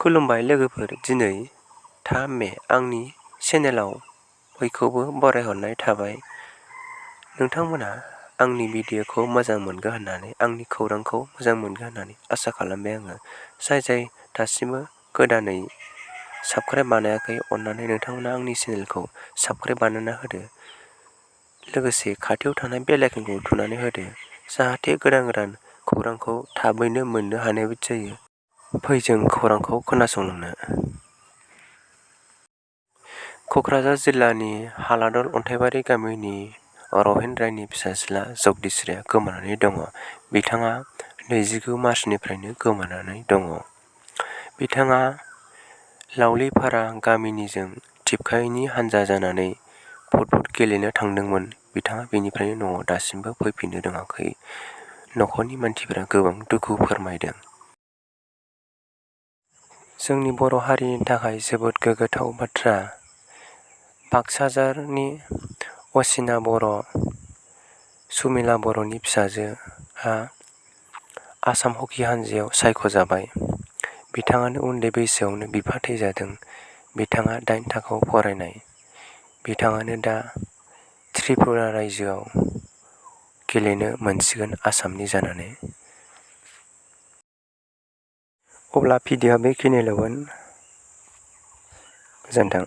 खुलुमबाय लोगोफोर, दिनै 3 मे आंनि चेनेलाव बयखौबो बरायहरनाय थाबाय। नोंथांमोना आंनि भिडिअ'खौ मोजां मोनगोन होननानै, आंनि खौरांखौ मोजां मोनगोन होननानै आसा खालामबाय आङो। जाय दासिमबो गोदानै साबस्क्राइब बानायाखै, अन्नानै नोंथांमोना आंनि चेनेलखौ साबस्क्राइब बानायना होदो। लोगोसे खाथियाव थानाय बेल आइकनखौ थुनानै होदो, जाहाथे गोदान खौरांखौ थाबैनो मोननो हानाय बायदि जायो। फै जों खौरांखौ खोनासंलांनो। क'क्राझार जिल्लानि हालादल अन्थाइबारि गामिनि रहिन रायनि फिसाज्ला जगदीश्वरीआ गोमानानै दङ। बिथाङा 29 मार्चनिफ्रायनो गोमानानै दङ। बिथाङा लावलिपारा गामिनिजों थिपकाइनि हानजा जानानै फुटबल गेलेनो थांदोंमोन। बिथाङा बेनिफ्रायनो न'आव दासिमबो फैफिननो रोङाखै। न'खरनि मानसिफोरा गोबां दुखु फोरमायदों। जोंनि बर' हारिनि थाखाय जोबोद गोग्गाथाव बाथ्रा। बाक्साजारनि असिना बर', सुमिला बर'नि फिसाजोआ आसाम हकि हानजायाव सायख'जाबाय। बिथाङानो उन्दै बैसोआवनो बिफा थैजादों। बिथाङा 8 थाखोआव फरायनाय। बिथाङानो दा त्रिपुरा रायजोआव गेलेनो मोनसिगोन आसामनि जानानै। अब्ला भिडिअ'आ बेखिनिल'मोन। गोजोन्थों।